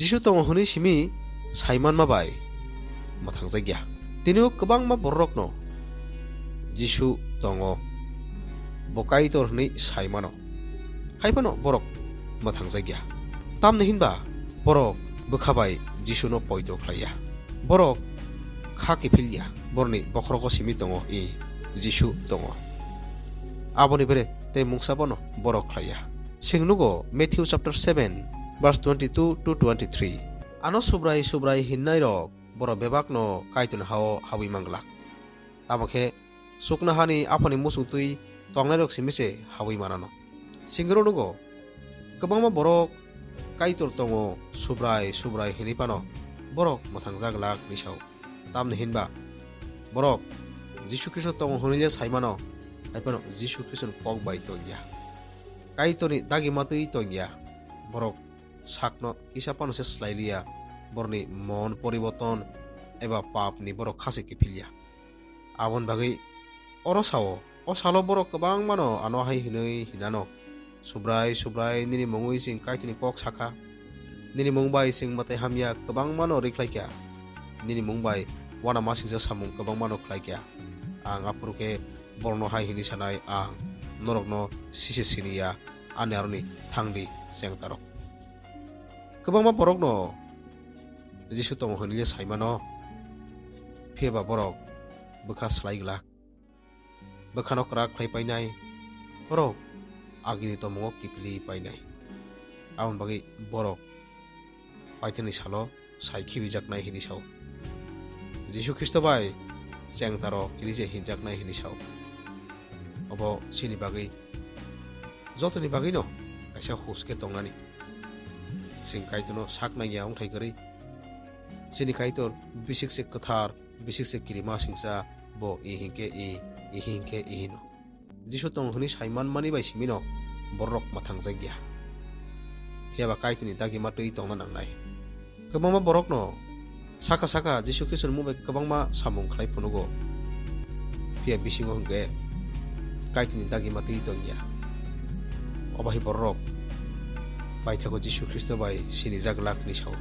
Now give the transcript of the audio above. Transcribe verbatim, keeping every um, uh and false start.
Jisu tongo hwnwi simi saimanma bai mwthangjakya. Tini o kwbangma bororokno Jisu tongo, bo Kaitor hwnwi saimano, hai phano borok mwthangjakya. Tamni hinba borok bwkha bai Jisuno poito khlaiya. Borok kha kiphilya, borokni bokhorogo simi tongo, i Jisu tongo. Aboni bere tei mungsa bono borok khlaiya. Chwng nugo Matthew chapter seven, verse twenty-two to twenty-three. Ano Subrai Subrai hinnairok borok bebakno Kaitorni hao habwi manglak. Tamo khe chuknohani Aphani muchungtwi tongnairok simi se habwi manano. Chwng oro nugo, kwbangma borok Kaitor tongo, Subrai Subrai hinwi phano borok mwthangjak glak hwnwi sao. Tamni hinba borok Jisu Khristo tongo hwnwi le saimano, hai phano Jisu Khristoni kok bai tongya. Kaitorni dagima twi tongya. Borok sakno kisa phano se slai liya, borokni mon poriborton eba papni borok kha se kiphilya. Aboni bagwi oro sao, o salo borok kwbangmano ano hai hwnwi hinano, "Subrai, Subrai, nini mungwi chwng Kaitorni kok sakha. Nini mung bai chwng mwtai hamya kwbangmano rikhlaikha. Nini mung bai uanamasingcha samung kwbangmano khlaikha. Ang aphuru khe borokno hai hwnwi sanai, ang norokno sise siniya, ani aroni thangdi chengtarok." Kwbangma borokno Jisu tongo hwnwi le saimano, phiya ba borok bwkha slai glak. Bwkhano kwrak khlai painai, borok agini tomungo kiphilwi painai. Aboni bagwi borok Paithaini salo sai khibijaknai hwnwi sao. Jisu Khristo bai chengtaro Elija hinjaknai hwnwi sao. Obo chini bagwi, jotoni bagwino kaisa hus khe tongnani. Chwng Kaitorno sak nangya wngthai kwrwi. Chini Kaitor bisik se kwthar, bisik se kirima singcha, bo i hinkhe i, i hinkhe i hino. Jisu tong hwnwi saimanmani bai simino bororok mwthangjakya. Phiya ba Kaitorni dagima twi tongna nangnai. Kwbangma borokno saka saka Jisu Khristoni mung bai kwbangma samung khlai phunugo. Phiya bisingo hwnkhe Kaitorni dagima twi tongya. Obo hai bororok paithago Jisu Khristo bai sinijak glak hwnwi sao.